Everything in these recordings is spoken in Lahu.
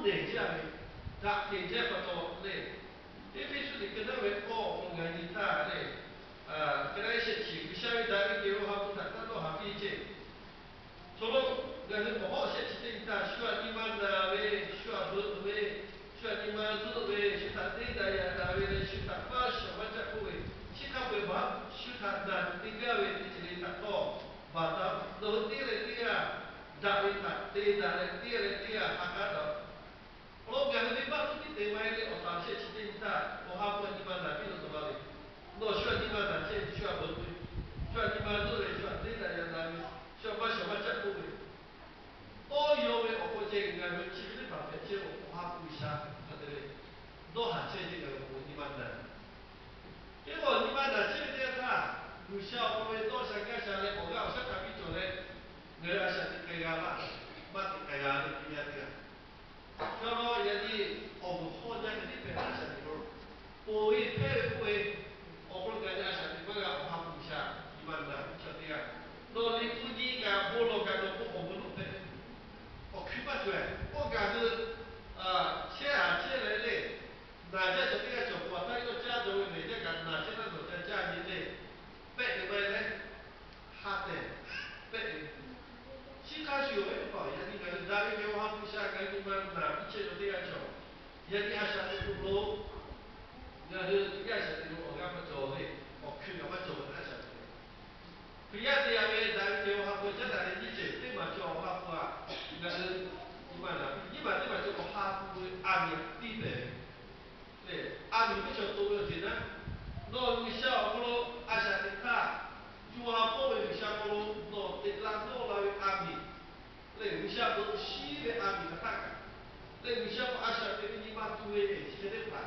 Teˇ jaˇ ve, daꞈ kehˬ jaˇ pa taw lehˬ, Eˇfeˇsuꞈ liꞈ ka naˉ ve k'awˇ awˬ hk'aw ngaˬ hui nyi htaˇ lehˬ, ka naˉ shehˆ chi G'uiˬsha ve daꞈ ve kehˬ ve Awˬ ha hpu htaꞈ taˇ dawˇ haˍ piˇ ceˇ. Chaw lo ngaˬ hui k'awꞈ hawˉ shehˆ chi teˇ nyi htaˇ, shu htaꞈ nyi ma naˬ ve, shu htaꞈ beuꞈ ve, shu htaꞈ nyi ma zuhˆ ve, shu htaꞈ teˇ daꞈ yaꞈ daꞈ ve leh, shu htaꞈ maˇ shawˍ maˇ caˆ k'oˆ ve, chi hk'a peu-eˬ baˬ shu htaꞈ naˬ te gaˇ ve teˇ ceuˬ le htaꞈ htawˇ, baˬ taˍ nawˬ hui teˇ g'aˇ leh teˇ g'aˇ daꞈ ve htaꞈ te daꞈ leh teˇ g'aˇ leh teˇ g'aˇ ha k'aˉ daꞈ Awˬ lawn ngaˬ hui venˇbaˆ hpfuhˇ tiˉ te maˇ heˆ leh, awˬ htaꞈ shehˆ chi teˇ nyi htaˇ Awˬ ha hpu htaꞈ nyi ma naˬ piˇ lo tawˬ la ve, nawˬ shu htaꞈ nyi ma naˬ chehˇ, shu htaꞈ beuꞈ ve, shu htaꞈ nyi ma zuhˆ ve, shu htaꞈ teˇ daꞈ yaꞈ daꞈ ve, shu htaꞈ maˇ shawˍ maˇ caˆ k'oˆ ve, tawˇ yaw ve awˬ hk'aw ceh ngaˬ hui chi hk'e teˇ hpaˍ hpehꞈ chehˇ ve Awˬ ha hpu G'uiˬsha hk'e te ve, dawˇ haˍ chehˇ ve ngaˬ hui k'o nyi ma naˬ Teˇ pawˆ nyi ma naˬ chehˇ ve teˇ yanˇ htaˇ, G'uiˬsha awˬ hk'aw lo ve dawˇ sha gaˇ sha leh awˬ g'aˇ awˬ shaˉ htaꞈ piˇ cawˬ leh, ngaˬ hui a shaꞈ teꞈ k'ai g'a laˇ, maˇ teꞈ k'ai g'a ve teˇ yanˇ teˇ g'aˇ. Chaw lo yaꞈ nyi awˬ moˍ hawˇ jaˇ ve teˇ hpehꞈ a shaꞈ teꞈ lo, ponˬ ve hpehˇ ve k'oˆ ve, awˬ hk'aw lo ngaˬ hui a shaꞈ teꞈ maˇ g'a Awˬ ha hpu G'uiˬsha nyi ma naˬ piˇ chaw teˇ g'aˇ. Nawˬ liꞈ hpu nyi kaꞈ bon lawˬ kaꞈ nawˬ k'o awˬ moˍ lo hpehꞈ ve, awˬ hkui maˇ cawˬ-e. K'oˆ kaꞈ hui chehˇ a chehˇ leh lehˬ, naˬ jaˇ chaw teˇ g'aˇ cawˬ hpaw taˇ yawˇ caˇ jaw ve mehˬ jaˇ kaꞈ naˬ chehˇ taˇ nawˬ ca caˇ nyi lehˬ, pehˆ ve maˇ heˆ leh, ha tehˬ pehˆ ve. Chi hk'a shuˍ awˬ viˉ teˇ hpaˍ, yaꞈ nyi ngaˬ hui daꞈ ve kehˬ ve Awˬ ha hpu G'uiˬsha ngaˬ hui nyi ma naˬ piˇ chehˇ chaw teˇ g'aˇ cawˬ. Yaꞈ nyi a shaꞈ teꞈ lo lo, ngaˬ hui teˇ g'aˇ a shaꞈ teꞈ lo awˬ g'aˇ maˇ cawˬ ve, awˬ hkui kaꞈ maˇ cawˬ ve a shaꞈ teꞈ Hkriꞈ yaˇ te yaꞈ ve daꞈ ve kehˬ ve Awˬ ha hpu caˉ daꞈ ve nyiˇ ceuˬ teˇ maˬ cawˬ Awˬ ha hpu aꞈ, ngaˬ hui nyi ma naˬ piˇ nyiˇ maˬ teˇ maˬ cawˬ Awˬ ha hpu ve a miˍ tiˇ pehˍ ve, a miˍ teˇ chaw to ve awˬ ceuˬ naˉ, nawˬ G'uiˬsha awˬ hk'aw lo a shaꞈ teꞈ htaˇ, co ha hpawˇ ve G'uiˬsha hk'aw lo nawˬ teꞈ la dawˇ la ve a miˍ lehˬ, G'uiˬsha hk'aw lo shiˉ ve a miˍ hk'aˬ htaˆ kaꞈ, lehˬ G'uiˬsha hk'aw a shaꞈ teꞈ ve nyi ma tu ve chi hk'e teˇ hpaˍ,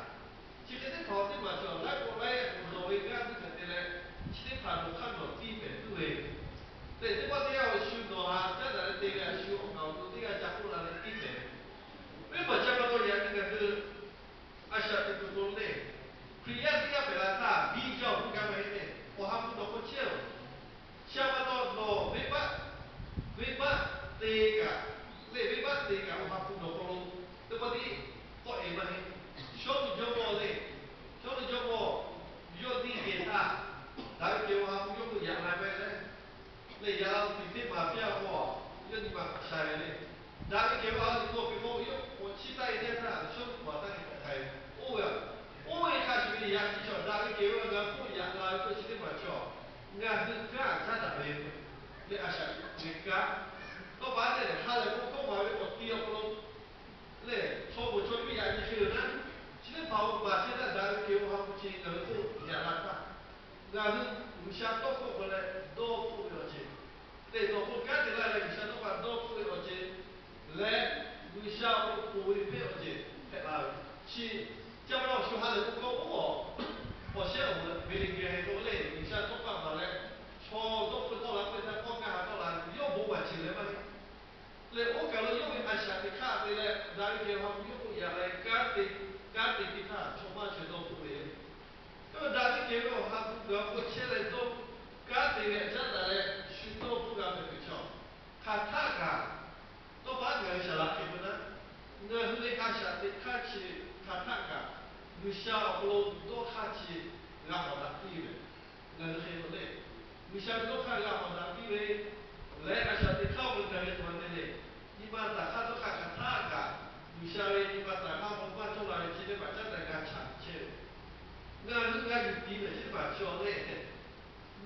chi hk'e teˇ hpaˍ awˬ teˇ maˬ cawˬ laiˉ k'o laiˉ yaꞈ k'o nawˬ ve g'aˇ tuˬ hpehꞈ te leh, chi teˇ hpaˍ nawˬ hk'aˇ nawˬ tiˇ pehˍ tuˬ ve, lehˬ teˇ pawˆ teˇ yanˇ awˬ shu nawˬ ha caˉ daꞈ leh te ve a shu awˬ kaˍ awˬ to teˇ g'aˇ ca k'oˆ la leh tiˇ pehˍ ve, venˇbaˆ ca pa taw yaꞈ nyi ngaˬ hui a shaꞈ teꞈ kuiˬ k'o lehˬ, Hkriꞈ yaˇ teˇ g'aˇ pehˬ la htaˇ biˇ jaˇ awˬ hk'oˆ gaˇ maˇ heˆ lehˬ, Awˬ ha hpu nawˬ hk'aw chehˇ-oˬ. Chi pa taw nawˬ venˇbaˆ, venˇbaˆ te kaꞈ, lehˬ venˇbaˆ te kaꞈ Awˬ ha hpu nawˬ hk'aw lo, teˇ pawˆ tiˉ kawˆ e maˇ heˆ. Shawˉ nuˇ jawˇmawˇ lehˬ, shawˉ nuˇ jawˇmawˇ yawˇ tiˇ geh htaˇ, daꞈ ve kehˬ ve Awˬ ha hpu yawˇ k'o yaꞈ la ve leh, lehˬ yaꞈ la tuˬ tiꞈ teˇ maˍ piˇ a k'o, yawˇ nyi ma hk'aˬ sha ve lehˬ, daꞈ ve kehˬ ve Awˬ ha hpu k'awꞈ hpehꞈ k'o yawˇ k'awꞈ chiˇ taˆ e teˇ htaˇ shawˉ nuˇ htaˇ k'awꞈ hpehꞈ k'ai ve, oˇ ve, oˇ ve hk'a shuˍ ve yaꞈ nyi chaw daꞈ ve kehˬ ve awˬ ha hpu yaꞈ la ve k'o chi teˇ maˬ chaw, ngaˬ hui kanˉ caˉ daꞈ ve lehˬ a shaꞈ ve kanˉ, tawˇ pa lehˬ ha lehˬ bon hkawˇ maˍ ve awˬ ti awˬ hk'aw lo lehˬ, chaw moˍ chaw yawˇ yaꞈ nyi hk'e yoˬ naˉ, chi teˇ hpaˍ-oˬ, baˬ chehˇ htaˇ daꞈ ve kehˬ ve Awˬ ha hpu chi ngaˬ hui k'oˆ yaꞈ la htaˇ, ngaˬ hui G'uiˬsha tawˇ hkawˇ k'o leh dawˇ hpfuhˆ ve awˬ ceuˬ, lehˬ nawˬ k'o kanˉ te laˇ leh G'uiˬsha tawˇ hkawˇ dawˇ hpfuhˆ ve awˬ ceuˬ leh, G'uiˬsha awˬ hk'aw lo ponˬ ve hpehˇ awˬ ceuˬ hpehꞈ la ve, chi ca pa taw shu ha lehˬ bon hkawˇ oˉ awˬ, awˬ shehˉ awˬ ve le geh heh k'o lehˬ G'uiˬsha tawˇ hkawˇ maˍ leh, chaw dawˇ hpfuhˆ tawˆ la k'oˆ ve htaˇ kawˇ kaˇ ha tawˆ la ve yawˇ bon maˍ ceuˬ leh maˇ heˆ. Lehˬ oˇ kaˬ lo yawˇ ve a shaꞈ teꞈ hk'aˇ te leh daꞈ ve kehˬ ve Awˬ ha hpu yawˇ k'oˆ yaꞈ leh kanˉ te, kanˉ te piˇ htaˇ chaw maˇ chaweh dawˇ hpfuhˆ ve, yawˇ daꞈ ve kehˬ ve Awˬ ha hpu gaˬ k'oˆ chehˇ leh dawˇ, kanˉ te ve caˉ daꞈ leh shu dawˇ hpfuhˆ g'a hpehꞈ ve chaw, hk'aˬ htaˆ kaꞈ, tawˇ pa ngaˬ hui shaˍ laꞈ hk'e k'o naˉ, ngaˬ hui ve a shaꞈ teꞈ hk'aˇ chi hk'aˬ htaˆ kaꞈ, G'uiˬsha awˬ hk'aw lo dawˇ hk'aˇ chi g'a hawˍ daꞈ piˇ ve, ngaˬ hui hk'e k'o lehˬ, G'uiˬsha ve dawˇ hk'aˇ g'a hawˍ daꞈ piˇ ve leh a shaꞈ teꞈ hk'aˇ awˬ hk'aw lo ngaˬ hui htaꞈ ma te leh, nyi ma taˍ hk'aˇ dawˇ hk'aˇ hk'aˬ htaˆ kaꞈ, G'uiˬsha ve nyi ma taˍ hk'aˇ awˬ hk'aw lo maˇ cawˇ la ve chi teˇ hpaˍ caˉ daꞈ g'a chaꞈ chehˇ ve, ngaˬ hui g'a yuˬ tiˍ ve chi teˇ hpaˍ chaw lehˬ,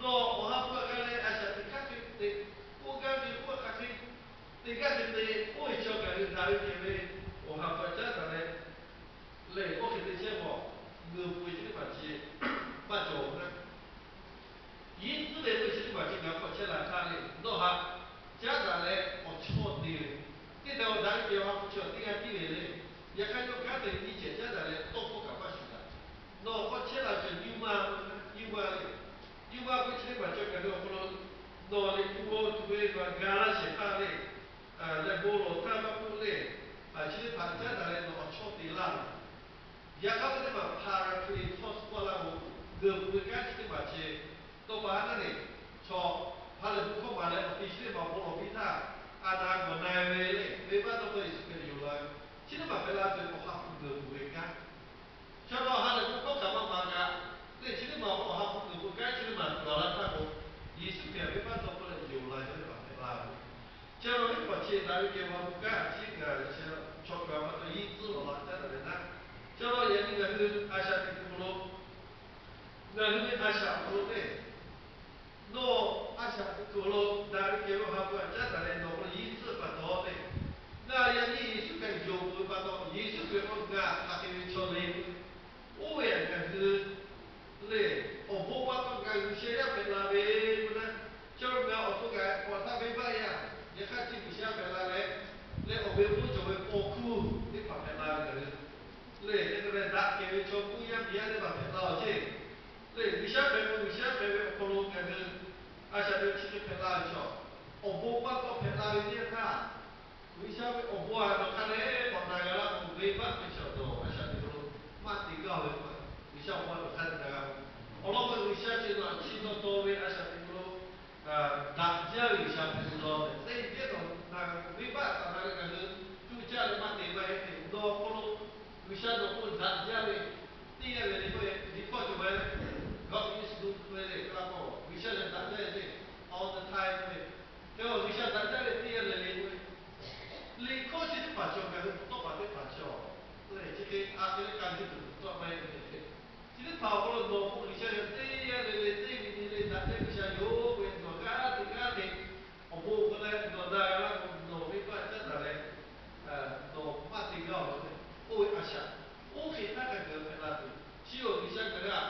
nawˬ Awˬ ha hpu g'a leh a shaꞈ teꞈ hk'aˇ hk'e te, k'oˆ gaˇ ve k'oˆ hk'aˬ hk'e te gaˇ ve te, oˇ ve chaw ngaˬ hui daꞈ ve kehˬ ve Awˬ ha hpu caˉ daꞈ leh, lehˬ oˇ hk'e te chehˇ k'o, g'uiˬ peuˬ ve chi teˇ hpaˍ chi maˇ cawˬ naˉ. Yinˉ tcuhˉ ve k'oˆ ve chi teˇ hpaˍ chi ngaˬ hk'aw chehˇ la htaˇ lehˬ, nawˬ htaꞈ caˉ daꞈ leh awˬ chawˇ te ve, teˇ taꞈ awˬ daꞈ ve kehˬ ve Awˬ ha hpu chi awˬ teˇ g'aˇ tiˉ ve lehˬ, yaꞈ hk'aˇ yawˇ kanˉ te nyiˇ cehˬ caˉ daꞈ leh tawˇ hkawˇ kaꞈ maˇ shuˍ daꞈ. Nawˬ hk'aw chehˇ la cawˬ nyi ma, nyi ma lehˬ, nyi ma k'oˆ ve chi teˇ hpaˍ cawˬ ngaˬ hui awˬ hk'aw lo nawˬ liꞈ hpu g'aw tuˬ ve ga laˇ shehˍ hpaˇ lehˬ, leh bon lawˬ htaˇ maˇ k'oˆ lehˬ, chi teˇ hpaˍ caˉ daꞈ leh nawˬ awˬ chawˇ te laˇ ve, yaꞈ hk'aˇ teˇ hpaˍ Parakletos k'oˆ laˇ k'o, g'uiˬ peuˬ ve kanˉ chi teˇ hpaˍ chi, tawˇ pa naˉ lehˬ, chaw ha lehˬ bon hkawˇ maˍ leh awˬ te chi teˇ hpaˍ bon lawˬ piˇ htaˇ, a na gawˬ na ve lehˬ, venˇbaˆ tawˇ hkawˇ Yeˍsuˆ Hkriꞈ te yoˬ la ve, chi teˇ hpaˍ la tuˬ ve awˬ ha hpu geuˬ tuˬ ve kanˉ. Chaw la ha lehˬ k'o, hkawˇ hkanˍ maˇ maˍ kaꞈ, lehˬ chi teˇ maˬ awˬ ha hpu geuˬ k'o kanˉ chi teˇ maˬ tuˬ a la htaˇ k'o, Yeˍsuˆ Hkriꞈ ve venˇ baˆ tawˇ hkawˇ leh yonˍ la ve teˇ hpaˍ hpehꞈ la ve. Chaw la teˇ hpaˍ chi daꞈ ve kehˬ ve awˬ ha hpu kanˉ chi ngaˬ chaw kaˬ ma taw yiˇ tcuhˉ lawˬ la caˉ daꞈ leh naˉ, chaw la yaꞈ nyi ngaˬ hui a shaꞈ teꞈ kuiˬ lo ngaˬ hui ve a shaꞈ awˬ hk'aw lo teˇ, nawˬ a shaꞈ teꞈ kuiˬ lo daꞈ ve kehˬ ve awˬ ha hpu htaꞈ caˉ daꞈ leh nawˬ hk'aw lo yiˇ tcuhˉ pa taw teˇ, ngaˬ yaꞈ nyi Yeˍsuˆ Hkriꞈ yonˍ tuˬ ve pa taw, Yeˍsuˆ Hkriꞈ k'o ngaˬ hk'aˬ hk'e ve chaw le k'oˆ ve, oˇ ve htaꞈ ngaˬ hui lehˬ, awˬ bon pa taw ngaˬ G'uiˬsha yaˇ hpehꞈ la ve k'o naˉ, chaw la ngaˬ awˬ to kaꞈ k'awꞈ htaˇ venˇ baˆ yaˇ, yaꞈ hk'aˇ chi G'uiˬsha hpehꞈ la leh, lehˬ awˬ ve bon cawˬ ve paw hkuˇ teˇ hpaˍ hpehꞈ la ve ngaˬ hui lehˬ, te ka leh daꞈ kehˬ ve chaw mvuhˇ yaˇ miˬ yaˇ teˇ hpaˍ hpehꞈ la awˬ ceˇ. Lehˬ G'uiˬsha hpehꞈ ve, G'uiˬsha hpehꞈ ve awˬ hk'aw lo ngaˬ hui a shaꞈ teꞈ chi hk'e hpehꞈ la ve chaw, awˬ bon pa taw hpehꞈ la ve teˇ yanˇ htaˇ, G'uiˬsha ve awˬ bon htaꞈ nawˬ hk'a dehꞈ k'awꞈ na g'a laˇ k'o, venˇ baˆ ve chaw nawˬ a shaꞈ teꞈ kuiˬ lo maˇ te gaˇ ve k'o, G'uiˬsha awˬ bon htaꞈ nawˬ hk'a dehꞈ na g'a ve. Awˬ lawn k'o, G'uiˬsha chi nawˬ chi taw taw ve a shaꞈ teꞈ kuiˬ lo daꞈ jaˇ ve G'uiˬsha hpehꞈ ve law tehꞈ, teˇ yehˬ nawˬ na g'a k'o, venˇ baˆ htaꞈ na g'a ngaˬ hui tuˇ caˇ ve maˇ te maˇ heˆ ve, nawˬ hk'aw lo G'uiˬsha nawˬ k'oˆ daꞈ jaˇ ve teˇ g'aˇ ve le k'oˆ ve, liꞈ hkawˇ cawˬ ma leh, God is good k'oˆ ve le, ka la k'o G'uiˬsha lehˬ daꞈ jaˇ ve le, all the time k'oˆ ve, hk'e G'uiˬsha daꞈ jaˇ ve teˇ g'aˇ le le k'oˆ ve, liꞈ hkawˇ chi teˇ hpaˍ cawˬ ngaˬ hui tawˇ paˍ teˇ hpaˍ cawˬ lehˬ, chi hk'e a hk'e le k'a yuˬ tuˬ tawˆ maˇ heˆ ve le. Chi teˇ hpaˍ awˬ hk'aw lo nawˬ k'o G'uiˬsha lehˬ teˇ g'aˇ le le teˇ ve le le daꞈ jaˇ G'uiˬsha yoˬ k'oˆ ve, nawˬ g'aˇ teꞈ g'aˇ teꞈ awˬ bon k'oˆ leh nawˬ na g'a laˇ k'o, nawˬ venˇ baˆ caˉ daꞈ leh nawˬ maˇ te gaˇ awˬ lawn ve, oˇ ve a shaꞈ, oˇ hk'e htaˇ kaꞈ ngaˬ hui hpehꞈ la tuˬ, chi awˬ G'uiˬsha ngaˬ hui htaꞈ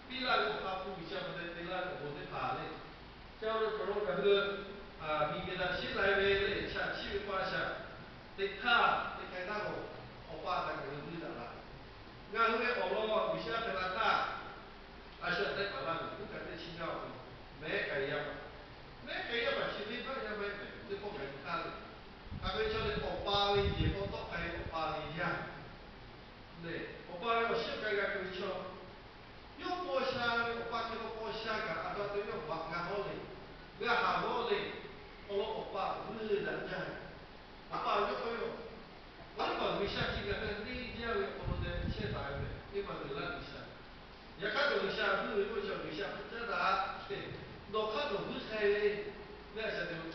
piˇ laˇ ve awˬ ha hpu G'uiˬsha hk'aw te te laˇ ve awˬ bon teˇ hpaˍ le. Ca ve awˬ hk'aw lo ngaˬ hui miˬguiˬ htaꞈ sheˉ lai ve lehˬ, chaꞈ chiˇ ve pa shaꞈ teꞈ hk'aˇ teꞈ k'ai htaˇ k'o, Awˬ pa htaꞈ ngaˬ hui g'uiˇ daꞈ la. Ngaˬ hui ve awˬ lawn G'uiˬsha hpehꞈ la htaˇ, a shaꞈ teꞈ paˍ la ve kuˉ kaꞈ teˇ chi gaˇ awˬ hk'aw lo mehˉ k'ai yaˇ paˍ, mehˉ k'ai yaˇ paˍ chi venˇ baˆ yaˇ maˇ heˆ mehˍ, teˇ pawˆ k'ai htaˇ le. Hk'aˬ hk'e ve chaw lehˬ, awˬ pa ve yehˬ k'aw tawˆ k'ai ve awˬ pa ve yaˇ lehˬ, awˬ pa ve awˬ shiˉ k'ai g'a k'oˆ ve chaw, yawˇ paw sha ve awˬ pa hk'e k'aw paw sha kaꞈ a pa te yawˇ baꞈ g'a hawˉ le, g'a haˍ g'awˇ le. Awˬ lawn awˬ pa g'uiˇ daꞈ jaˇ ve, awˬ pa yawˇ k'oˆ ve yoˬ. Laˇ paˍ G'uiˬsha chi ngaˬ hui neˇ jaˇ ve awˬ hk'aw lo leh chehˇ taˍ ve mehˍ, teˇ maˬ g'uiˬ laˇ G'uiˬsha. Yaꞈ hk'aˇ nawˬ G'uiˬsha g'uiˇ ve k'oˆ ve chaw, G'uiˬsha hpu caˉ daꞈ tehꞈ, nawˬ hk'aˇ nawˬ g'uiˇ k'ai ve, leh a shaꞈ teꞈ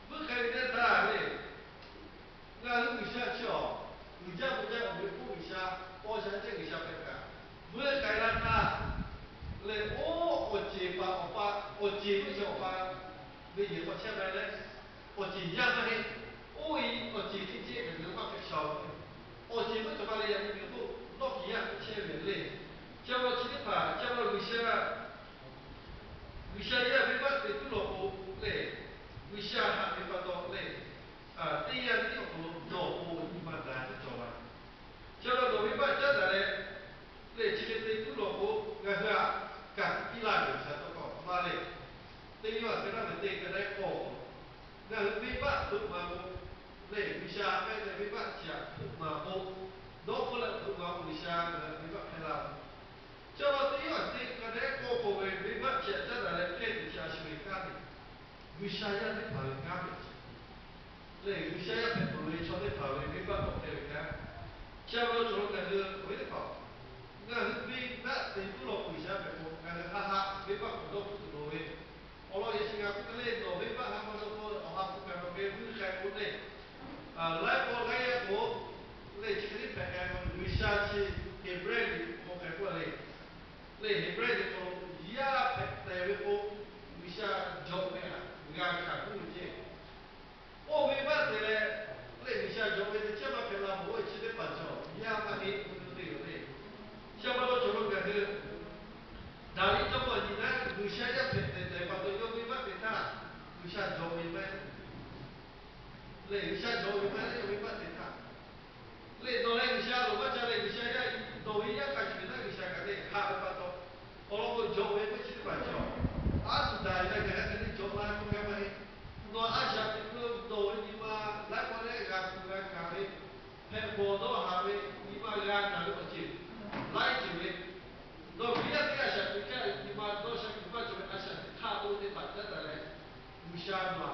g'uiˇ k'ai ve teˇ htaˇ le, ngaˬ hui G'uiˬsha chi awˬ, uiˍ jaˇ mvuh jaˇ awˬ ve k'oˆ G'uiˬsha, paw sha cehˇ G'uiˬsha hpehꞈ kaꞈ, g'uiˇ k'ai laˇ htaˇ lehˬ, oˇ awˬ ceˬ paˍ awˬ pa, awˬ ceˬ ve chaw awˬ pa ve yehˬ k'aw chehˇ k'ai leh, awˬ ceˬ yaˇ maˇ heˆ. Oˇ ve awˬ ceˬ teˇ cehˇ kaꞈ ngaˬ hui maˇ hpehꞈ shaˍ ve. Awˬ ceˬ maˇ cawˬ ma leh yaꞈ nyi ve k'oˆ, dawˇ kiˬ yaˇ chehˇ ve le. Ca la chi teˇ hpaˍ ca la G'uiˬsha G'uiˬsha yaˇ venˇ baˆ te tuˉ lawˬ k'o lehˬ, G'uiˬsha haꞈ ve pa taw lehˬ, teˇ yanˇ tiˉ awˬ hk'aw lo dawˬ k'o nyi ma daꞈ tiˉ cawˬ la. Ca la dawˬ venˇ baˆ caˉ daꞈ leh, lehˬ chi hk'e te tuˉ lawˬ k'o, ngaˬ hui htaꞈ kaꞈ piˇ laˇ ve G'uiˬsha tawˇ hkawˇ maˇ le. Teˇ yawˇ htaꞈ hk'e taˇ ve teˇ ka daꞈ k'awˇ k'o, ngaˬ hui venˇ baˆ hpeuꞈ maˍ k'o, lehˬ G'uiˬsha k'ai leh venˇ baˆ chi htaꞈ hpeuꞈ maˍ k'o, dawˇ hpfuhˇ leh hpeuꞈ maˍ k'o G'uiˬsha ngaˬ hui venˇ baˆ hpehˇ laˇ ve Ca la teˇ yawˇ htaꞈ teˇ ka daꞈ k'awˇ k'oˆ ve, venˇ baˆ chi htaꞈ caˉ daꞈ leh hpehˇ tuˬ chi a shu ve kanˉ ve, G'uiˬsha yaˇ teˇ hpaˍ ve kanˉ ve, lehˬ G'uiˬsha yaˇ hpehꞈ peuˬ ve chaw teˇ hpaˍ ve venˇ baˆ tawˆ hpehˇ ve kanˉ. Chi a pa taw cawˬ lo ngaˬ hui awˬ viˉ teˇ hpaˍ, ngaˬ hui venˇ baˆ te tuˉ lawˬ k'o G'uiˬsha hpehꞈ k'o, ngaˬ hui haˆ haˆ venˇ baˆ k'awꞈ dawˇ hpfuhˆ tuˬ loˍ ve, awˬ lawn yehˬ chi ngaˬ k'oˆ hk'e le, nawˬ venˇ baˆ ha pa taw k'o awˬ ha hpu kaꞈ nawˬ geh vuiˇ k'ai k'o lehˬ, laiˉ pawˆ laiˉ yaˇ k'o, lehˬ chi hk'e teˇ hpehꞈ k'ai k'o, G'uiˬsha chi Heˍbrehˇ liꞈ k'awꞈ hpehꞈ k'oˆ le. Lehˬ Heˍbrehˇ liꞈ k'o, yaˇ hpehꞈ tehˬ ve k'o, G'uiˬsha jawꞈ ve htaꞈ g'a hkanˍ k'oˆ ve ceˇ. Oˇ ve maˇ te leh, lehˬ G'uiˬsha jawꞈ ve teˇ chehˇ maˇ hpehꞈ la mawˬ, oˇ ve chi teˇ hpaˍ cawˬ yaˇ maˇ heˆ k'oˆ ve yoˬ le. Chi a pa taw cawˬ lo ngaˬ hui Daˍviˆ jawˇmawˇ nyi naˉ, G'uiˬsha yaˇ hpehꞈ tehˬ tehˬ pa taw yawˇ venˇ baˆ te htaˇ, G'uiˬsha jawꞈ ve maˇ heˆ. Lehˬ G'uiˬsha jawꞈ ve maˇ heˆ, yawˇ venˇ baˆ te htaˇ. Lehˬ nawˬ leh G'uiˬsha loˍ maˇ ca leh, G'uiˬsha yaˇ dawˬ ve yaˇ hk'a shuˍ ve naˉ G'uiˬsha kaꞈ lehˬ haꞈ ve pa taw, awˬ lawn k'o jawꞈ ve k'oˆ chi teˇ hpaˍ cawˬ. Aˉ shuˍ daꞈ ve g'a gaˬ haˉ te le jawꞈ la k'oˆ gaˇ maˇ heˆ. Nawˬ a shaꞈ teꞈ k'o dawˬ ve nyi ma laiˉ pawˆ leh g'a kuˬ g'a hkanˍ ve, hpehꞈ bawˬ dawˇ haˍ ve, nyi ma g'a naˬ ve awˬ ceuˬ laiˉ ceuˬ ve, nawˬ Hkriꞈ yaˇ teˇ g'aˇ a shaꞈ teꞈ hkaˇ nyi ma dawˇ sha kuˬ maˇ cawˬ ve a shaꞈ teꞈ hk'aˇ k'oˆ teˇ hpaˍ caˉ daꞈ leh, G'uiˬsha nawˬ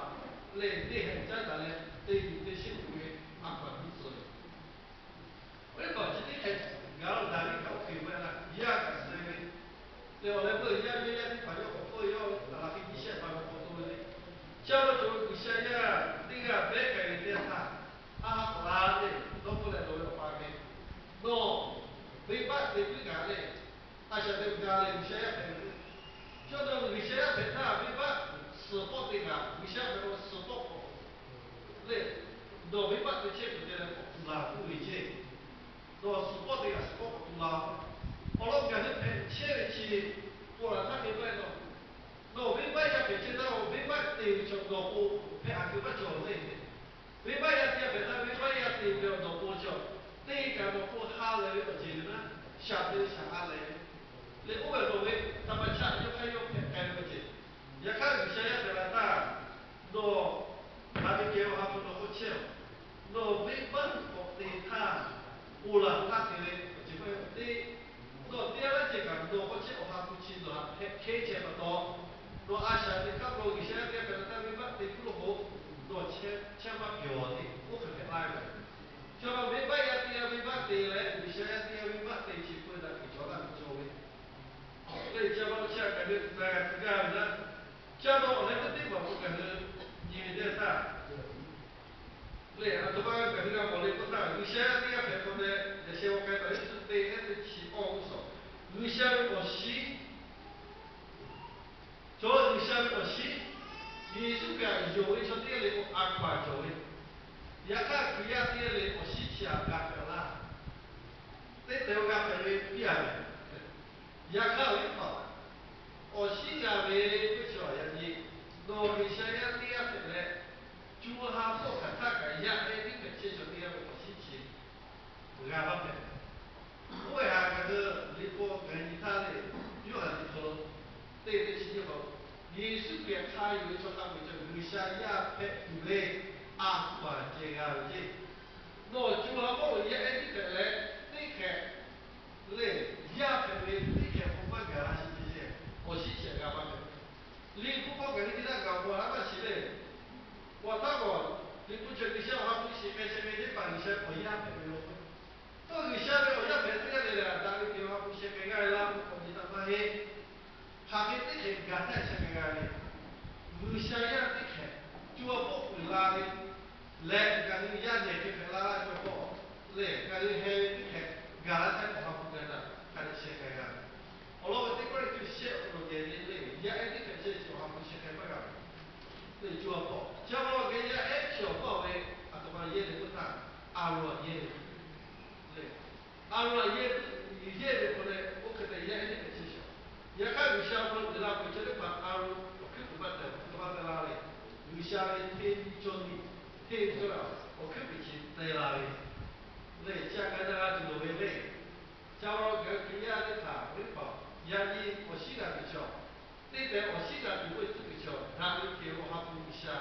lehˬ neˇ haiˬ caˉ daꞈ leh te yuˬ te sheˆ tuˬ ve a hkaw anˬ nyi tcuh ve Nawˬ suhˍ pawˆ teˇ g'aˇ suhˍ pawˆ k'awꞈ tu la-o. Awˬ lawn ngaˬ hui hpehꞈ chehˇ ve chi, pon laˬ htaˇ hk'e maˇ heˆ nawˬ, nawˬ venˇbaˆ yaˇ hpehꞈ chehˇ htaˇ, venˇbaˆ te ve chaw nawˬ k'o hpehꞈ a keu maˇ cawˬ le. Venˇbaˆ yaˇ teˇ g'aˇ hpehꞈ htaˇ, venˇbaˆ yaˇ te ve awˬ nawˬ k'o chaw, teˇ kaꞈ nawˬ k'o ha lehˬ ve awˬ ceuˬ ve naˉ, shaˍ te ve shaˍ ha lehˬ ve le. Oˇ ve nawˬ ve htaꞈ pa chaˇ yawˇ hk'aˇ yawˇ hpehꞈ k'ai ve awˬ ceuˬ. Yaꞈ hk'aˇ G'uiˬsha yaˇ hpehꞈ la htaˇ, nawˬ hk'aˬ ve kehˬ awˬ ha hpu nawˬ k'o chehˇ-oˬ. Nawˬ venˇbaˆ k'awꞈ te htaˇ, oˬ laˬ htaˇ te ve awˬ ceuˬ maˇ heˆ teˇ, nawˬ teˇ g'aˇ laˇ ceh kaꞈ nawˬ k'awꞈ chehˇ awˬ ha hpu chi nawˬ htaꞈ hpehꞈ hkehˇ chehˇ pa taw, nawˬ a shaꞈ teꞈ hk'aˇ k'o G'uiˬsha yaˇ teˇ g'aˇ hpehꞈ la htaˇ venˇbaˆ te kuˉ lo k'o, nawˬ chehˇ maˇ pyawˬ le. Oˇ hk'e hpehꞈ la ve. Chaw venˇbaˆ yaˇ teˇ g'aˇ venˇbaˆ te leh G'uiˬsha yaˇ teˇ g'aˇ venˇbaˆ te chi peu daꞈ kuiˬ cawˬ laˇ ve cawˬ ve. Lehˬ, chi a ma chi a kaꞈ ve na g'a tuˬ gaˇ ve naˉ, chi a ma awˬ leh teˇ teˇ maˬ k'o kaꞈ hui nyi ve teˇ htaˇ, lehˬ, a htoꞈ ma kaꞈ hui g'a mawˬ le k'oˆ htaˇ, G'uiˬsha yaˇ teˇ g'aˇ hpehꞈ k'o leh, yaꞈ sheh g'aw k'ai taˍ Yeˍsuˆ te ehˉ teˇ chi awˇ g'uˇ suhˍ, G'uiˬsha ve awˬ shiˉ, chaw G'uiˬsha ve awˬ shiˉ, Yeˍsuˆ Hkriꞈ htaꞈ yonˍ ve chaw teˇ g'aˇ le k'o a hkaw-anˬ cawˬ ve. Yaꞈ hk'aˇ Hkriꞈ yaˇ teˇ g'aˇ le awˬ shiˉ chi htaꞈ g'a hpehꞈ laˇ, teˇ tehˬ g'a hpehꞈ ve piˇ a ve. Yaꞈ hk'aˇ awˬ viˉ hpaˍ, awˬ shiˉ g'a ve k'oˆ ve chi a yaꞈ nyi, nawˬ G'uiˬsha yaˇ teˇ g'aˇ hpehꞈ leh, co ha hpawˇ hk'aˬ htaˇ kaꞈ yaˇ ehˉ tiˉ hpehꞈ chehˇ chaw teˇ g'aˇ ve awˬ shiˉ chi g'a maˇ hpehꞈ. Oˇ ve htaꞈ ngaˬ hui liꞈ hpu ngaˬ nyi htaˇ lehˬ, Yoˇhanˬ liꞈ hpu teˇ teˇ chi nyiˇ hk'aw, Yeˍsuˆ Hkriꞈ hk'a yonˍ ve chaw hk'a peu-eˬ chaw G'uiˬsha yaˇ hpehꞈ tuˬ ve a hkaw-anˬ ceh g'a ve ceˇ. Nawˬ co ha hpawˇ lo yaˇ ehˉ tiˉ hpehꞈ leh, teˇ hkehꞈ lehˬ, yaˇ hpehꞈ ve teˇ hkehꞈ k'o maˇ gaˬ la sheˍ ceh ceˇ, awˬ shiˉ chi g'a maˇ hpehꞈ. Liꞈ hpu hk'aw ngaˬ hui nyi htaˇ gaˬ k'o a maˇ shiˍ le. Awˬ htaˇ k'o, liꞈ hpu cawˬ G'uiˬsha awˬ ha hpu shiˍ k'ai sheh k'ai teˇ hpaˍ G'uiˬsha ve awˬ yaˇ hpehꞈ ve yoˬ. Tawˇ G'uiˬsha ve awˬ yaˇ hpehꞈ teˇ g'aˇ le lehˬ, daꞈ ve kehˬ awˬ ha hpu sheh k'ai g'aˇ ve laˇ k'oˆ k'awꞈ nyi htaˇ maˇ heˆ. Hk'aˬ hk'e teˇ hk'e gaˬ htaˇ sheh k'ai g'a ve, G'uiˬsha yaˇ teˇ hkehꞈ co ha hpawˇ uiˍ la ve leh, ngaˬ hui yaˇ nehˬ hk'e hpehꞈ la laˇ ve chaw hpawˇ lehˬ, ngaˬ hui heh ve teˇ hkehꞈ gaˬ la htaˇ awˬ ha hpu gaˬ htaˇ hk'a dehꞈ sheh k'ai g'a ve. Awˬ lawn ve teˇ pawˆ leh co shehˆ awˬ hk'aw lo geh ve le, yaˇ ehˉ teˇ hkehꞈ chehˇ chi awˬ ha hpu sheh k'ai maˇ g'a ve. Teˇ co ha hpawˇ chi a ma geh yaˇ ehˉ chi awˬ hpawˇ ve, a htoꞈ ma yehˇ le k'oˆ htaˇ, Aˍronˍ yehˇ ve le. Aˍronˍ yehˇ, yehˇ ve k'o leh, oˇ hk'e te yaˇ ehˉ teˇ hkehꞈ chehˇ shaˍ. Yaꞈ hk'aˇ G'uiˬsha awˬ hk'aw lo uiˍ la peuˬ chaw teˇ hpaˍ Aˍronˍ awˬ hkuiˉ puiˍ maˇ te, awˬ hkuiˉ puiˍ maˇ te la ve, G'uiˬsha ve hteˇ nyi cawˇ nyi, hteˇ ve cawˇ ve awˬ hkuiˉ puiˍ chi te la ve, lehˬ chi a kaꞈ na g'a tuˬ loˍ ve le. Chi a ma lo ngaˬ hui Hkriꞈ yaˇ teˇ hpaˍ ve teˇ hpaˍ, yaꞈ nyi awˬ shiˉ g'a tuˬ chaw, teˇ tehꞈ awˬ shiˉ g'a tuˬ k'oˆ ve tcuhˉ kuiˬ chaw, daꞈ ve kehˬ ve awˬ ha hpu G'uiˬsha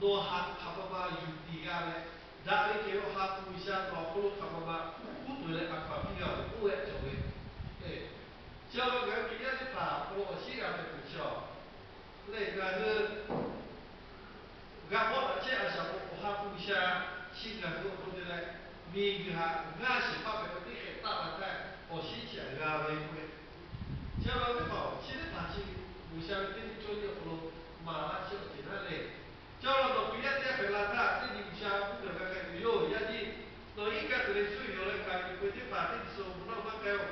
nawˬ htaꞈ hk'aˬ ma ma yuˬ tiˍ g'a leh, daꞈ ve kehˬ ve awˬ ha hpu G'uiˬsha nawˬ awˬ hk'aw lo hk'aˬ ma ma uˉ peunˍ leh a hkaw-anˬ piˇ g'a ve k'oˆ ve cawˬ ve. Chi a ma ngaˬ hui Hkriꞈ yaˇ teˇ hpaˍ awˬ hk'aw lo awˬ shiˉ g'a hpehꞈ tuˬ chaw, lehˬ ngaˬ hui g'a hpawˇ daꞈ chehˇ a shaꞈ k'o, awˬ ha hpu G'uiˬsha chi ngaˬ hui awˬ hk'aw lo te leh, miˬguiˬ htaꞈ g'aˇ shehˍ hpaˇ hpehꞈ ve teˇ hk'e taˆ la htaˇ, awˬ shiˉ chi htaꞈ g'a ve k'oˆ ve. Chi a ma teˇ hpaˍ chi teˇ hpaˍ chi G'uiˬsha ve teˇ nyi cawˇ nyi awˬ hk'aw lo maˍ laˇ chehˇ awˬ ceuˬ naˉ le. Chi a ma nawˬ Hkriꞈ yaˇ teˇ g'aˇ hpehꞈ la htaˇ, teˇ nyi G'uiˬsha uˉ peunˍ g'a k'ai tuˬ yoˬ. Yaꞈ nyi nawˬ iˉ kaˆ tuˬ ve cuˇ yiˍ leh kaꞈ yuˬ peuˬ teˇ hpaˍ teˇ nyi suh awˬ bon naˆ maˇ k'ai-oˬ.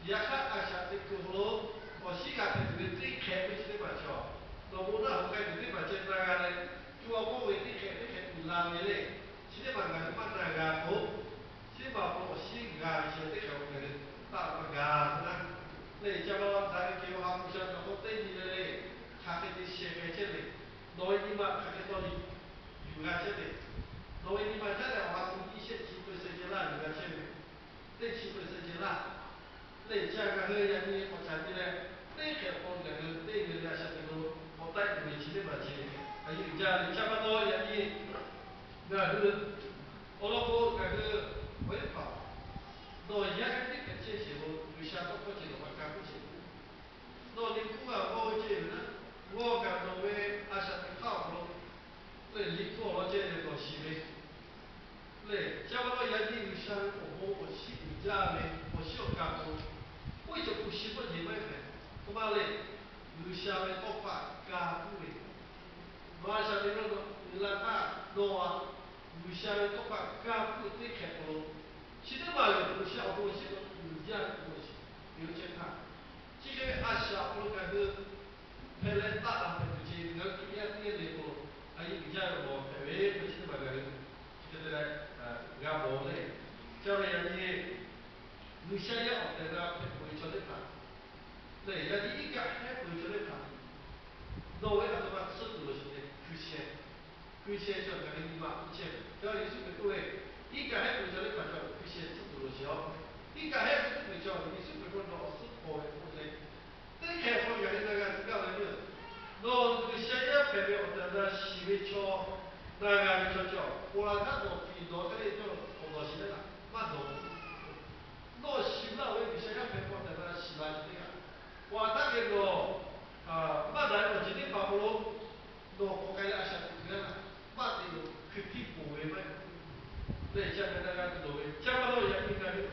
Yaꞈ hk'aˇ a shaꞈ teꞈ kuiˬ awˬ hk'aw lo awˬ shiˉ g'a hpehꞈ tuˬ ve teˇ hkehꞈ ve chi teˇ hpaˍ chaw, nawˬ bon naˆ hoꞈ k'ai tuˬ teˇ hpaˍ ceh na g'a leh, co ha hpawˇ ve teˇ hkehꞈ teˇ hkehꞈ uiˍ la ve le. Chi teˇ hpaˍ ngaˬ hui maˇ na g'a k'o, chi teˇ hpaˍ awˬ hk'aw lo awˬ shiˉ g'a ve chi teˇ hkehꞈ awˬ hk'aw lo taˆ la maˇ g'a k'o naˉ, lehˬ ca ma la daꞈ ve kehˬ ve awˬ ha hpu G'uiˬsha nawˬ hk'aw teˇ nyi le le, hk'aˬ hk'e te sheh k'ai chehˇ ve, nawˬ ve nyi ma hk'aˬ hk'e taw le yuˬ g'a chehˇ ve, nawˬ ve nyi ma caˉ leh awˬ ha hpu nyiˇ shehˆ chi peu seh ceh laˇ yuˬ g'a chehˇ ve, teˇ chi peu seh ceh laˇ. Lehˬ ca ngaˬ hui yaꞈ nyi k'awꞈ caˍ nyi leh, teˇ hk'e awˬ hk'aw lo ngaˬ hui teˇ g'aˇ le a shaꞈ teꞈ lo k'awꞈ taˆ tuˬ ve chi teˇ hpaˍ chi, a yeˇ uiˍ jaˇ ve ca pa taw yaꞈ nyi ngaˬ hui awˬ lawn k'o ngaˬ hui awˬ viˉ hpaˍ, nawˬ yaˇ ehˉ teˇ hkehꞈ chehˇ sheˍ lo G'uiˬsha tawˇ hkawˇ ceh nawˬ htaꞈ ka hpuˇ sheˍ. Nawˬ liꞈ hpu g'a g'awˇ ve ceh ve naˉ, g'awˇ kaꞈ nawˬ ve a shaꞈ teꞈ hk'aˇ awˬ hk'aw lo lehˬ liꞈ hpu awˬ lawn ceh ve nawˬ shiˍ ve lehˬ, chi a ma lo yaꞈ nyi G'uiˬsha ve awˬ bon awˬ shiˉ uiˍ jaˇ ve awˬ shiˉ awˬ ka hk'aw lo, oˇ ve cawˬ hpu shi hpawˇ jeˬ maˇ heˆ mehˍ. K'o maˇ lehˬ, G'uiˬsha ve tawˇ hkawˇ htaꞈ ka hpuˇ ve, nawˬ a shaꞈ teꞈ lo nawˬ uiˍ la htaˇ, nawˬ a G'uiˬsha ve tawˇ hkawˇ htaꞈ ka hpuˇ ve teˇ hkehꞈ hk'aw lo, chi teˇ maˬ lehˬ G'uiˬsha awˬ bon awˬ shiˉ awˬ uiˍ jaˇ ve awˬ shiˉ yoˬ chehˇ htaˇ, chi hk'e ve a shaꞈ awˬ hk'aw lo ngaˬ hui hpehꞈ leh taˆ la hpehꞈ tuˬ ceh, ngaˬ hui Hkriꞈ yaˇ teˇ g'aˇ le k'o, a yeˇ uiˍ jaˇ ve mawˬ hpehꞈ ve k'o chi teˇ maˬ ngaˬ hui chi hk'e te leh g'a mawˬ le. Chi a ve yaꞈ nyi G'uiˬsha yaˇ awˬ tehˬ na hpehꞈ peuˬ ve chaw teˇ hpaˍ lehˬ, yaꞈ nyi iˉ kaˆ hehˉ peuˬ ve chaw teˇ hpaˍ, nawˬ ve a htoꞈ ma tsuhˇ tuˬ loˍ sheˍ le. Hkui sheh, hkui sheh chaw ngaˬ hui nyi ma hkui sheh ve chaw Yeˍsuˆ Hkriꞈ k'oˆ ve, iˉ kaˆ hehˉ peuˬ ve chaw teˇ hpaˍ chaw hkui sheh tsuhˇ tuˬ loˍ sheˍ-oˬ. Iˉ kaˆ hehˉ ve teˇ hpaˍ chaw Yeˍsuˆ Hkriꞈ k'oˆ ve, nawˬ awˬ suhˉ hpaw ve k'oˆ ve le. Teˇ hkeh hk'aw ngaˬ hui na g'a tuˬ gaˇ ve le. Nawˬ G'uiˬsha yaˇ hpehꞈ ve awˬ tehˬ na shiˍ ve chaw, na g'a ve chaw cawˬ, ponˬ laˬ htaˇ nawˬ fiˍ dawˬ hk'e le cawˬ, awˬ dawˬ shiˍ le laˬ maˇ dawˬ. Nawˬ shiˍ laˇ-oˬ ve G'uiˬsha yaˇ hpehꞈ ve awˬ tehˬ na shiˍ la ve teˇ g'aˇ, ponˬ laˬ htaˇ hk'e nawˬ maˇ daꞈ ve awˬ ceuˬ teˇ hpaˍ hk'aw lo nawˬ k'awꞈ k'ai leh a shaꞈ teꞈ kuiˬ g'a laˇ, maˇ te lo hkui htiˇ ponˬ ve maˇ heˆ. Lehˬ, chi a hpehꞈ na g'a tuˬ dawˬ ve, chi a pa taw yaꞈ nyi ngaˬ hui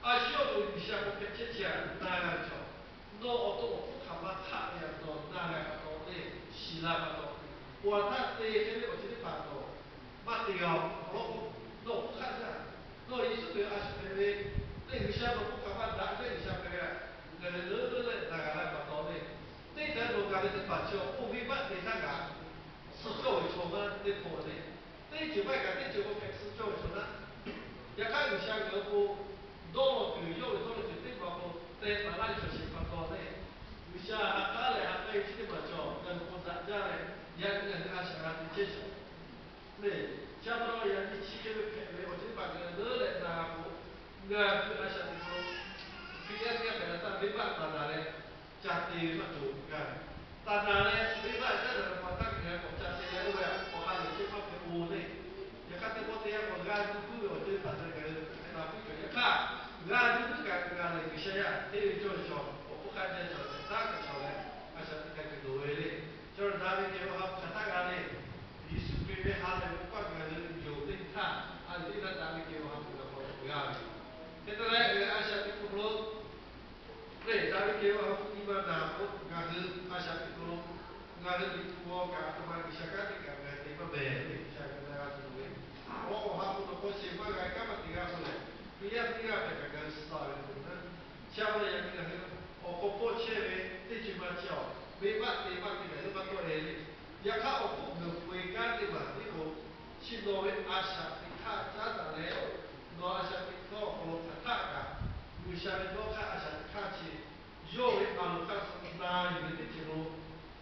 a shu yawˇ lo G'uiˬsha k'awꞈ hpehꞈ chehˇ chi a na g'a ve chaw, nawˬ awˬ to awˬ hpfuhˇ hk'aˬ ma hk'aˆ ve a nawˬ na g'a pa taw le, shiˍ la pa taw, ponˬ laˬ htaˇ te hk'e le awˬ ceuˬ teˇ hpaˍ nawˬ maˇ te g'a-oˬ. Awˬ lawn k'o, nawˬ awˬ hpfuhˇ hk'aˆ jaˇ. Nawˬ Yeˍsuˆ Hkriꞈ a shu hpehꞈ ve le, G'uiˬsha nawˬ hpfuhˇ hk'aˬ ma daꞈ ve G'uiˬsha hpehꞈ ve, ngaˬ hui leuˉ leuˉ leh na g'a laˇ ve pa taw le, teˇ htaˇ nawˬ ngaˬ hui teˇ hpaˍ chi awˬ k'oˆ venˇbaˆ te htaˇ kaꞈ suh cawˇ ve chaw maˇ teˇ hpawˇ le. Teˇ ceuˬ maˇ kaꞈ teˇ ceuˬ k'awꞈ hpehꞈ suh cawˇ ve chaw naˉ, yaꞈ hk'aˇ G'uiˬsha ngaˬ hui k'o, dawˇ law kuiˬ yawˇ ve dawˇ law kuiˬ teˇ hpaˍ k'o teh taˍ laˇ ve chaw sheˍ pa taw le, G'uiˬsha ha k'aˉ leh ha k'ai ve chi teˇ hpaˍ chaw ngaˬ hui k'awꞈ daꞈ jaˇ leh, yaꞈ nyi ngaˬ hui a shaꞈ g'a te chehˇ shaˍ le. Chi a pa taw yaꞈ nyi chi hk'e ve hpehꞈ ve awˬ ceuˬ teˇ hpaˍ ngaˬ hui leuˉ leh na g'a k'o, ngaˬ hui a shaꞈ teꞈ hk'aw lo Hkriꞈ yaˇ teˇ g'aˇ hpehꞈ la htaˇ venˇbaˆ taˍ naˍ leh ca te ve maˇ cawˬ gaˇ ve. Taˍ naˍ leh venˇbaˆ caˉ daꞈ ve pa taˇ hk'e g'a k'awꞈ ca te leh oˇ ve a k'awꞈ ha lehˬ chehˇ maˇ hpehꞈ o le. Yaꞈ hk'aˇ teˇ pawˆ teˇ yanˇ k'awꞈ g'a duˇ puiˉ ve awˬ ceuˬ teˇ hpaˍ htaꞈ ngaˬ hui hpehꞈ la puiˉ cawˬ. Yaꞈ hk'aˇ g'a duˇ puiˉ kaꞈ g'a lehˬ G'uiˬsha yaˇ hteˇ ve cawˇ ve chaw, awˬ hpfuhˇ hk'aˆ jaˇ ve chaw, htaˇ kaꞈ chaw leh a shaꞈ teꞈ k'ai tuˬ loˍ ve le. Chaw daꞈ ve kehˬ ve awˬ ha hpu hk'aˬ htaˇ g'a le. Yeˍsuˆ Hkriꞈ ve ha lehˬ ve k'oˆ kaꞈ ngaˬ hui yonˍ teˇ htaˇ, a liꞈ teˇ htaˇ daꞈ ve kehˬ ve awˬ ha hpu kaꞈ k'awꞈ g'a ve. Hk'e te leh ngaˬ hui a shaꞈ teꞈ hk'aw lo le, daꞈ ve kehˬ ve awˬ ha hpu nyi ma naˍ k'o, ngaˬ hui a shaꞈ teꞈ hk'aw lo ngaˬ hui Liꞈ hpu g'aw kaꞈ a htoꞈ ma G'uiˬsha kanˉ teˇ kaꞈ ngaˬ hui te maˇ mehˍ le. G'uiˬsha geh na g'a tuˬ loˍ ve, awˬ awˬ ha hpu nawˬ hk'aw shehˍ maˇ g'a ve kanˉ maˇ te g'a k'oˆ lehˬ, Hkriꞈ yaˇ teˇ g'aˇ hpehꞈ kaꞈ ngaˬ hui suh la ve k'o naˉ, chi a pa taw yaꞈ nyi ngaˬ hui awˬ hk'aw hpawˇ chehˇ ve teˇ ceuˬ ma chi awˬ venˇbaˆ te maˇ te kaꞈ yawˇ maˇ tawˆ e le. Yaꞈ hk'aˇ awˬ hk'oˆ geuˬ peuˬ e kanˉ teˇ maˬ teˇ k'o, chi nawˬ ve a shaꞈ teꞈ hk'aˇ caˉ daꞈ leh, nawˬ a shaꞈ teꞈ hk'aˇ awˬ hk'aw lo hk'aˬ htaˆ kaꞈ, G'uiˬsha ve dawˇ hk'aˇ a shaꞈ teꞈ hk'aˇ chi yawˇ ve a loˍ hk'aˇ suh na yuˬ ve teˇ ceuˬ lo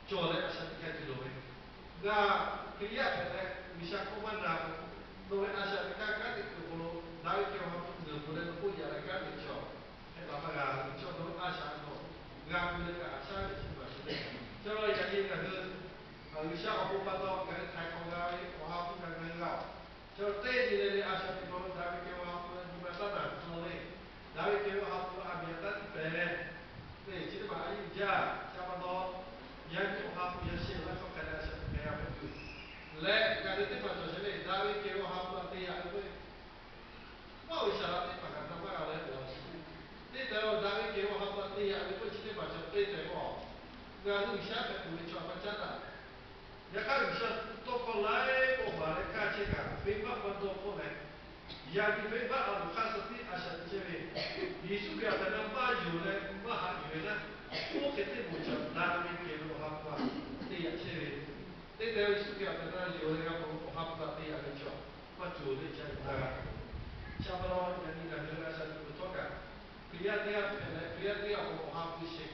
cawˬ leh a shaꞈ teꞈ k'ai tuˬ loˍ ve. Ngaˬ Hkriꞈ yaˇ hpehꞈ leh G'uiˬsha hkawˇ maˇ na k'o, nawˬ ve a shaꞈ teꞈ hk'aˇ kanˉ te kuiˬ awˬ hk'aw lo daꞈ ve kehˬ ve awˬ ha hpu geuˬ peuˬ leh nawˬ k'oˆ yaꞈ leh kanˉ te chaw hpehꞈ la maˇ g'a ve chaw, nawˬ ve a shaꞈ nawˬ g'a peuˬ leh kaꞈ a shaꞈ ve chi maˬ shiˍ le. Chaw yaꞈ nyi ngaˬ hui G'uiˬsha awˬ pon pa taw ngaˬ hui htaiˍ hk'awꞈ g'a ve awˬ ha hpu kaꞈ ngaˬ hui g'a-oˬ. Chaw teˇ nyi leh le a shaꞈ teꞈ hk'aw lo daꞈ ve kehˬ ve awˬ ha hpu nyi ma taˇ naˬ tcuh le. Daꞈ ve kehˬ ve awˬ ha hpu a miˍ a taˇ tiˉ pehˍ le. Chi teˇ hpaˍ a yeˇ jaˇ. Chi a pa taw, yaꞈ nyi awˬ ha hpu yaꞈ sheh laˇ hk'aˇ hk'a leh a shaꞈ teꞈ k'ai g'a ve tuˬ leh, ngaˬ hui teˇ hpaˍ cawˬ shehˍ le, daꞈ ve kehˬ ve awˬ ha hpu a te yaꞈ ve k'o, maˇ ve shaˍ laꞈ teˇ hpaˍ kaꞈ na maˇ g'a leh awˬ laꞈ shiˍ. Teˇ htaˇ daꞈ ve kehˬ ve awˬ ha hpu a te yaꞈ ve k'o chi teˇ hpaˍ cawˬ te tehꞈ k'o, ngaˬ hui G'uiˬsha hpehꞈ tuˬ ve chaw a maˇ caˉ daꞈ. Yaꞈ hk'aˇ G'uiˬsha tawˇ hkawˇ laiˉ k'awꞈ maˍ leh kaˇ chehˇ kaꞈ, venˇbaˆ maˇ dawˇ hkawˇ leh, yaꞈ nyi venˇbaˆ a loˍ hk'aˇ suh tiˉ a shaꞈ teꞈ chehˇ ve, Yeˍsuˆ Hkriꞈ a hpehꞈ na maˇ yonˍ leh maˇ haꞈ yuˬ ve naˉ, oˇ hk'e teˇ moˍ cawˬ daꞈ ve kehˬ ve awˬ ha hpu a te yaꞈ chehˇ ve. Teˇ htaˇ Yeˍsuˆ Hkriꞈ a hpehꞈ na yonˍ leh g'a k'o awˬ ha hpu a te yaꞈ ve cawˬ maˇ cawˬ le. Chi a pa taw yaꞈ nyi ngaˬ hui a shaꞈ teꞈ kuiˬ htawˇ kaꞈ, Hkriꞈ yaˇ teˇ g'aˇ hpehꞈ leh Hkriꞈ yaˇ teˇ g'aˇ awˬ hk'aw awˬ ha hpu shehˍ